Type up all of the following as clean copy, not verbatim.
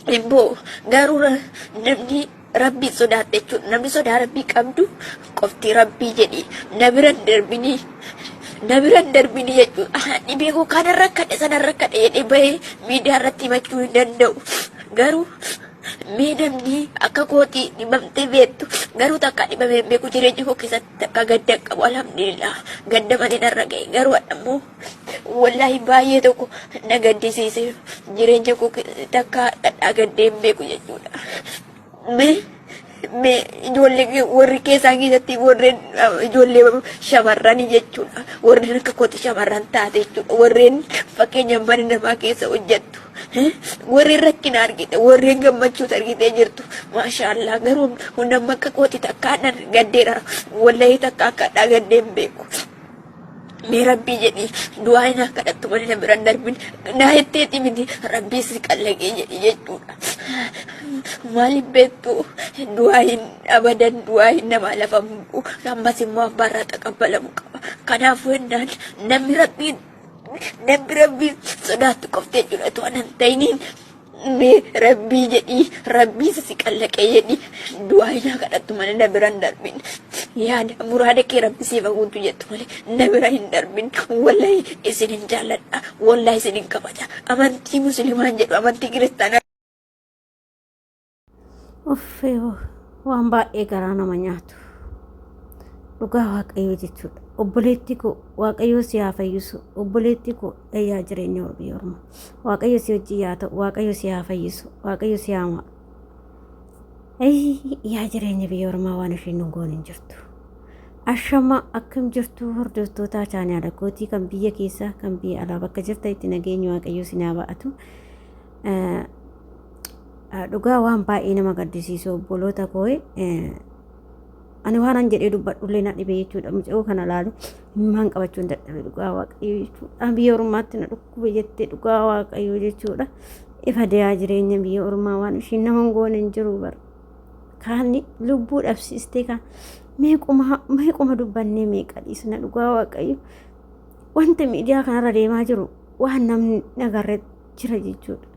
Hin boo'u. Garuu namni rabbii sodaatte jechuudha. Namni sodaa rabbii qabdu qofti rabbii jedhi na bira hin darbinii na bira hin darbinii jechuudha. Dhibee koo kanan rakkadhe sanan rakkadhe jedhee bahee miidiyaa irratti himachuu hin danda'u. Garuu mee namni akka kootii dhibamtee beektu garuu takka dhibamee hin beeku jireenya koo keessatti takka gadda hin qabu alhamdulillah gadda malee narra ga'e garuu ammoo Wallaahi baay'ee tokko na gaddisiise jireenya koo keessatti takka dhadhaa gaddee hin beeku jechuudha. Mee mee ijoollee warri keessaa keessatti warreen ijoollee shamarranii jechuudha. Warreen akka kooti shamarran taate jechuudha. Warreen fakkeenya mana namaa keessa hojjettu. Warreen rakkina argite warreen gammachuus argitee jirtu. Maashaallah garuu nama akka kooti takkaa gaddeera. Wallaahi takka akka dhadhaa gaddee hin beeku. Mee rabbii jedhi du'aa naa kadhattu malee na biraan darbin naa jetteeti miti rabbii si qallaqee jedhi jechuudha. Maaliif beektu du'aa hin abadan du'aa hin namaa lafa bu'u ammas immoo abbaarraa taqabbalamu qaba. Kanaafuu jennaan namni rabbiin namni rabbiin sodaattu qofti jechuudha otoo anan ta'iniin Mee rabbii jedhii rabbii si qallaqee jedhii du'aa naa kadhattu malee na bira hin darbin. Yaada muraada kee rabbi siif haa guutu jettu malee na bira hin darbin. Wallahi isin hin jaalladha. Wallahi isin hin kabaja. Amantii musliimaan jedhu amantii kiristaanaa. Uffee waan baay'ee garaa nama nyaatu. Dhugaa Waaqayyoo jechuudha. Obboleettii koo Waaqayyoo si haa fayyisu. Obboleettii koo yaa jireenya biyya ormaa. Waaqayyo si wajjin yaa ta'u. Waaqayyo si haa fayyisu. Waaqayyo si haa maaru. Yaa jireenya biyya ormaa waan isheen nu goone hin jirtu. Ashama akkam jirtu hordoftoota chaanaala kootii kan biyya keessaa kan biyya alaa bakka jirtanitti nageenyi Waaqayyoo isin haa ba'atu. Dhugaa waan baay'ee nama gaddisiisu obboloota koo ani waan an jedhee dubbadhullee na dhibe jechuudha mucayoo kana laalu himmaan qabachuu hin dadhabe dhugaa waaqayyo jechuudha biyya ormaatti na dhukkube jettee dhugaa waaqayyo jechuudha ifa deeyaa jireenya biyya ormaa waan ishiin nama hin goone hin jiru bara kaanni lubbuu dhabsiistee kan meequma meequma dubbannee meeqa dhiisna dhugaa waaqayyo wanta miidiyaa kanarra deemaa jiru waan namni nagarre jira jechuudha.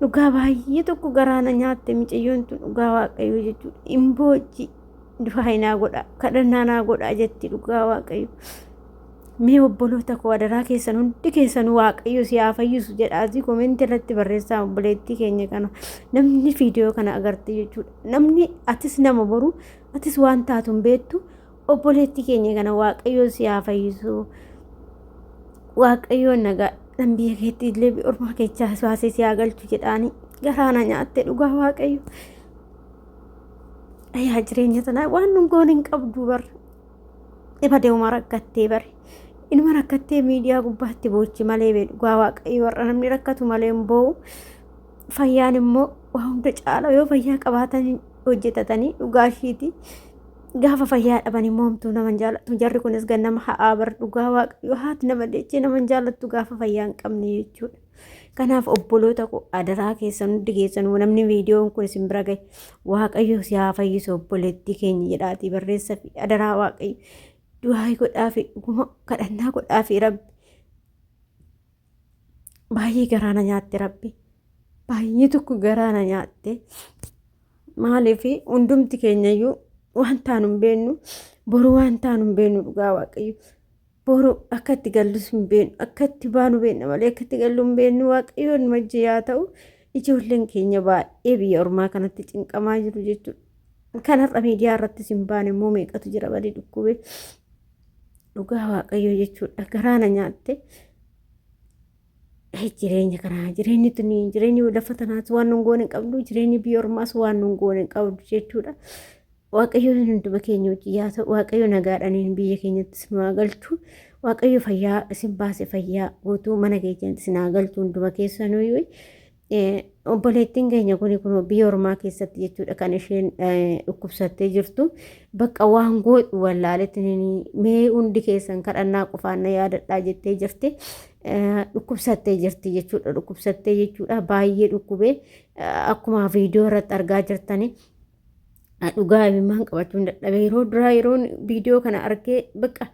Dhugaa baay'ee tokko garaa na nyaatte micayyoon tun dhugaa waaqayyoo jechuudha. Hin boojji du'aa naa godha kadhannaa naa godha jetti dhugaa waaqayyo. Mee obboloota koo adaraa keessan hundi keessan waaqayyo si haa fayyisu jedhaatii koomenti irratti barreessaa obboleettii keenya kana namni viidiyoo kana agarte jechuudha. Namni atis nama boru atis waan taatu hin beektu Obboleettii keenya kana waaqayyoon si haa fayyisu. Waaqayyoon nagaadhaan biyya keetti illee biyya ormaa keessaa baasee si haa galchu jedhaanii garaa na nyaatte dhugaa waaqayyo. Yaa jireenya tanaa waan nun goone hin qabdu bar. Ifa deemaa rakkattee bare. Inuma rakkattee miidiyaa gubbaatti boochi malee bee dhugaa waaqayyo warra namni rakkatu malee hin boo'u. Fayyaan immoo waa hunda caala yoo fayyaa qabaatan hojjetatanii dhugaa ishiiti. Gaafa fayyaa dhaban immoo homtuu nama hin jaallattu. Jarri kunis gannama ha'aa bar dhugaa waaqayyo haati nama dechee nama hin jaallattu gaafa fayyaa hin qabne jechuudha. Kanaaf obboloota koo adaraa keessan hundi keessan namni viidiyoon kun isin bira gahe waaqayyo si haa fayyisu obboleettii keenya jedhaatii barreessa fi adaraa waaqayyo du'aa godhaa fi dhuguma kadhannaa godhaa fi rabbi baay'ee garaa na nyaatte rabbi baay'ee tokko garaa na nyaatte. Maaliif hundumti keenyayyuu waan taanu hin beeknu boru waan taanu hin beeknu dhugaa waaqayyo boru akka itti gallus hin beeknu akka itti baanu beekna malee akka itti gallu hin beeknu waaqayyoon wajji yaa ta'u ijoolleen keenya baay'ee biyya ormaa kanatti cinqamaa jiru jechuudha. Kanarra miidiyaa irrattis hin baane immoo meeqatu jira badii dhukkubee dhugaa waaqayyo jechuudha garaa na nyaatte. Jireenya kanaa jireenyi tuni jireenyi lafa tanaas waan nun goone hin qabdu jireenyi biyya ormaas waan nun goone hin qabdu jechuudha. Waaqayyo hunduma keenya hojii yaa ta'u waaqayyo nagaadhaan biyya keenyattis nu haa galchu waaqayyo fayyaa isin baase fayyaa guutuu mana keenyatti isin haa galchu hunduma keessanuu Obboleettiin keenya kuni kun biyya ormaa keessatti jechuudha kan isheen dhukkubsattee jirtu bakka waan gootu wallaaletti mee hundi keessan kadhannaa qofaan na yaadadhaa jettee jirti dhukkubsattee jirti jechuudha dhukkubsattee jechuudha baay'ee dhukkubee akkuma viidiyoo irratti argaa jirtani dhugaa imimmaan qabachuun dadhabe yeroo duraa yeroon viidiyoo kana argee bakka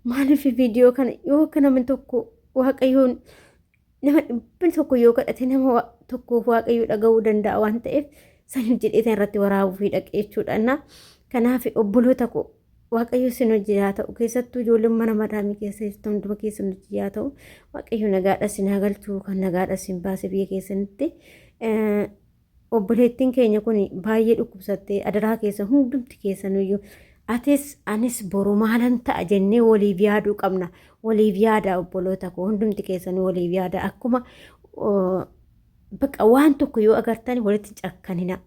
maaliif viidiyoo kana yoo akka namni tokko waaqayyoon Nama dhibbin tokko yoo kadhate nama tokkoof Waaqayyo dhaga'uu danda'a waan ta'eef saniif jedheetan irratti waraabuu dhaqe jechuudha. Innaa kanaaf obboloota koo Waaqayyo isin hojii haa ta'u, keessattuu ijoolleen mana madaamii keessa jirtan hunduma keessan hojii haa ta'u. Waaqayyo nagaadha isin haa galchu, kan nagaadha isin baase biyya keessanitti. Obboleettiin keenya kun baay'ee dhukkubsattee, adaraa keessa hundumti keessanuyyuu atis anis boru maalan ta'a jennee waliif yaaduu qabna. Waliif yaada obboloota koo, hundumti keessanuu waliif yaada. Akkuma bakka waan tokko yoo agartan walitti cakkanina.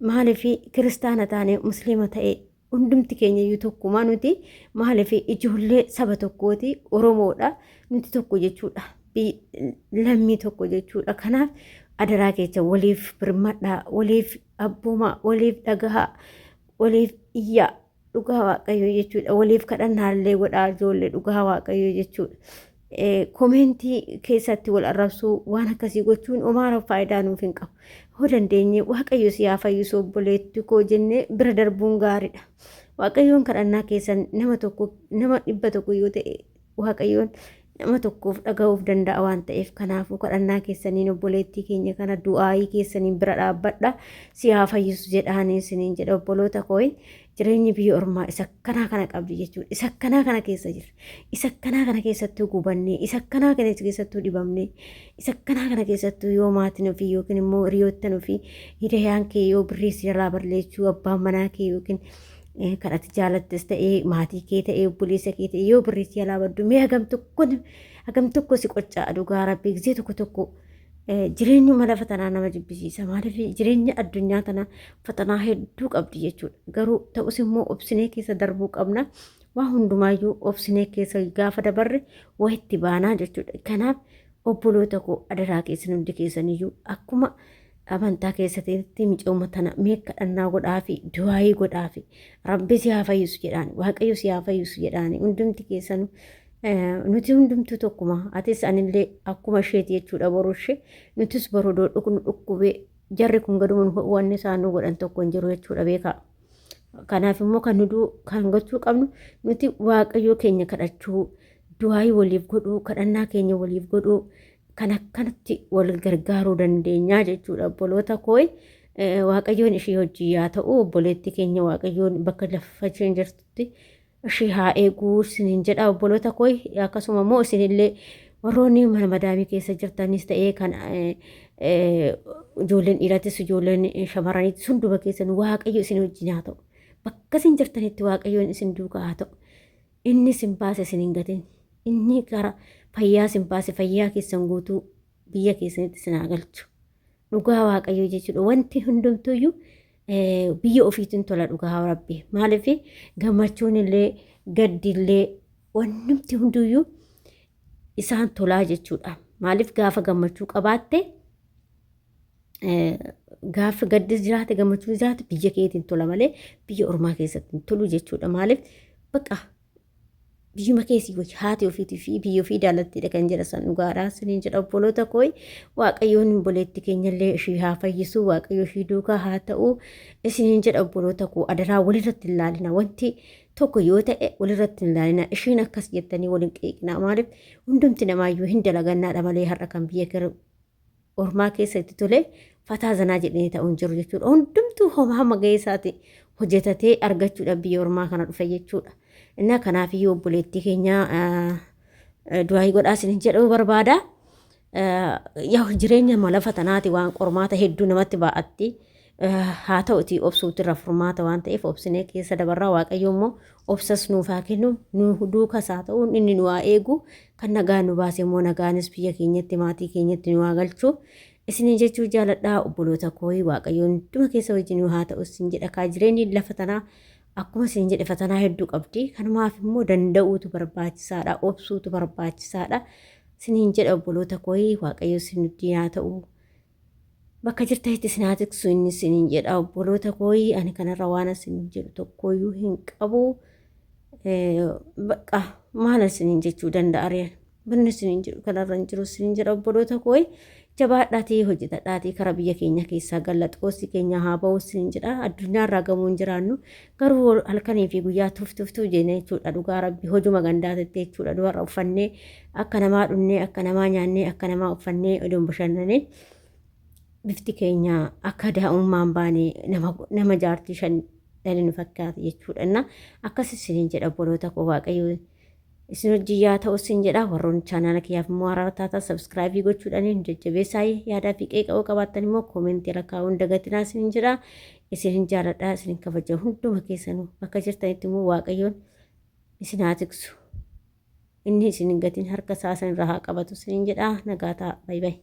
Maaliif kiristaana taane musliima ta'e hundumti keenya iyyuu tokkuma nuti. Maaliif ijoollee saba tokkooti, Oromoodha nuti, tokko jechuudha, lammii tokko jechuudha. Kanaaf adaraa keessa waliif birmadhaa, waliif abboomaa, waliif dhagahaa, waliif iyyaa, dhugaa Waaqayyo jechuudha. Waliif kadhannaallee godhaa ijoollee, dhugaa Waaqayyo jechuudha. Koomeentii keessatti wal arrabsuu, waan akkasii gochuun homaa faayidaa nuuf hin qabu. Hoo dandeenye Waaqayyo si haa fayyisu obboleetti koo jennee bira darbuun gaariidha. Waaqayyoon kadhannaa keessan nama tokko, nama 100 yoo ta'e, Waaqayyoon nama tokkoof dhaga'uuf danda'a waan ta'eef, kanaafuu kadhannaa keessaniin obboleettii keenya kana du'aayii keessaniin bira dhaabbadha, si haa fayyisu jedhaanii isiniin jedha obboloota koo. Jireenyi biyya ormaa isa akkanaa kana qabdi jechuudha. Isa akkanaa kana keessa jirra. Isa akkanaa kana keessattuu gubannee, isa akkanaa kana keessattuu dhibamnee, isa akkanaa kana keessattuu yoo maatiin ofii yookiin immoo hiriyoottan ofii, hiriyaan kee yoo birrii si jalaa balleessuu, abbaan manaa kee yookiin kan ati jaalattes ta'ee, maatii kee ta'ee, obboleessa kee ta'ee yoo birrii si jalaa baddu, mee hagam tokko si qoccaa? Dhugaa Rabbii, gisee tokko tokko jireenyuma lafa tanaa nama jibbisiisa. Maaliif jireenya addunyaa tanaa fatanaa hedduu qabdi jechuudha. Garuu ta'us immoo obsinee keessa darbuu qabna. Waa hundumaayyuu obsinee keessa gaafa dabarre wayitti baanaa jechuudha. Kanaaf obboloota koo, adaraa keessan, hundi keessaniyyuu akkuma amantaa keessatti micooma tana mee kadhannaa godhaafi, du'aayii godhaafi, Rabbi si haa fayyisu jedhaani, Waaqayyo si haa fayyisu jedhaani. Hundumti keessanu nuti hundumtuu tokkuma, atis anillee akkuma isheeti jechuudha. Boru ishee nutis boru nu dhukkubee jarri kun gaduma wanni isaan nu godhan tokko hin jiru jechuudha, beekaa. Kanaaf immoo kan nu kan gochuu qabnu nuti Waaqayyoo keenya kadhachuu, du'aayii waliif godhuu, kadhannaa keenya waliif godhuu, kan akkanatti wal gargaaruu dandeenyaa jechuudha obboloota koo. Waaqayyoon ishee hojii yaa ta'u, obboleetti keenya Waaqayyoon bakka lafa isheen jirtutti ishee haa eeguu isiniin jedha obboloota koo. Akkasuma immoo isinillee warroonni mana madaamii keessa jirtanis ta'ee, kan ijoolleen dhiiratis ijoolleen shamarraniitis, hunduma keessan Waaqayyo isin wajjin haa ta'u. Bakka isin jirtanitti Waaqayyoon isin duukaa haa ta'u. Inni isin baase isin hin gatin. Inni gara fayyaa isin baase fayyaa keessan guutuu biyya keessanitti isin haa galchu. Dhugaa Waaqayyoo jechuudha. Wanti hundumtuyyuu biyya ofiitiin tola, dhugaa Rabbi. Maaliif gammachuun illee gaddi illee wannumti hunduyyuu isaan tolaa jechuudha. Maaliif gaafa gammachuu qabaatte, gaafa gaddis jiraate, gammachuun jiraate, biyya keetiin tola malee biyya ormaa keessatti hin tolu jechuudha. Maaliif bakka biyyuma keessi haati ofiitii fi biyya ofii jaalattiidha kan jedha san dhugaadha. Siniin jedha obboloota koo, Waaqayyoon obboleetti keenyallee ishii haa fayyisu, Waaqayyo ishii duukaa haa ta'u isiniin jedha obboloota koo. Adaraa walirratti hin laalina, wanti tokko yoo ta'e walirratti hin laalina, ishiin akkas jettanii waliin qeeqina. Maaliif hundumti namaayyuu hin dalagannaadha malee har'a kan biyya ormaa keessa itti tole fataa zanaa jedhanii ta'uu hin jiru jechuudha. Hundumtuu homaa hamma gahee isaati hojjetatee argachuudhaaf biyya ormaa kana dhufe jechuudha. Innaa kanaaf iyyuu obboleettii keenya du'aayii godhaa isin jedhuu barbaada. Yaa jireenya lafa tanaati waan qormaata hedduu namatti baa'atti. Haa ta'uti obsuutu irra furmaata waan ta'eef obsinee keessa dabarraa. Waaqayyo immoo obsas nuuf haa kennu, nu duukas haa ta'u, inni nu haa eegu. Kan nagaan nu baase immoo nagaanis biyya keenyatti, maatii keenyatti nu haa galchu isiniin jechuu jaaladhaa obboloota koo. Waaqayyo hunduma keessa wajjin nu haa ta'u isin jedha. Kaa jireenyi lafa tanaa akkuma isin jedhe fatanaa hedduu qabdi. Kanumaaf immoo danda'uutu barbaachisaadha, obsuutu barbaachisaadha isiniin jedha obboloota koo. Waaqayyo isin wajjin haa ta'u. Bakka jirtanitti isin haa tiksu inni isiniin jedha obboloota kooyi. Ani kanarra waan isin jedhu tokkoyyuu hin qabu. Bakka maal isiniin jechuu danda'a ree? Wanni isiniin jedhu kanarra hin jiru isiniin jedha obboloota kooyi. Jabaadhaatii hojjetadhaatii kara biyya keenya keessaa galla xoossi keenya haa ba'u siin jedha. Addunyaa irraa gamoo hin jiraannu garuu halkanii fi guyyaa tuf tuf tuf jennee jechuudha. Dhugaa rabbi hojuma gandaatitti jechuudha. Dubarra uffannee akka namaa dhunnee akka namaa nyaannee akka namaa uffannee odoon bashannanee bifti keenya akka daa'ummaan baane nama jaartii shan dhale nu fakkaata jechuudha. Inna akkas isiniin jedha obboloota koo waaqayyo isin hojii yaa ta'u isin jedha. Warroonni chaanaala kiyyaaf immoo haaraa taatan sabskraayibii gochuudhaan nu jajjabeessaa. Yaadaa fi qeeqa yoo qabaattan immoo koomentii irra kaa'uun dagatinaa isin jedha. Isin jaaladha, isin kabaja hunduma keessanuu. Bakka jirtanitti immoo waaqayyoon isin haa tiksu. Inni isin hin gatin harka isaa isin irraa haa qabatu isin jedha. Nagaa ta'a. Bay bay.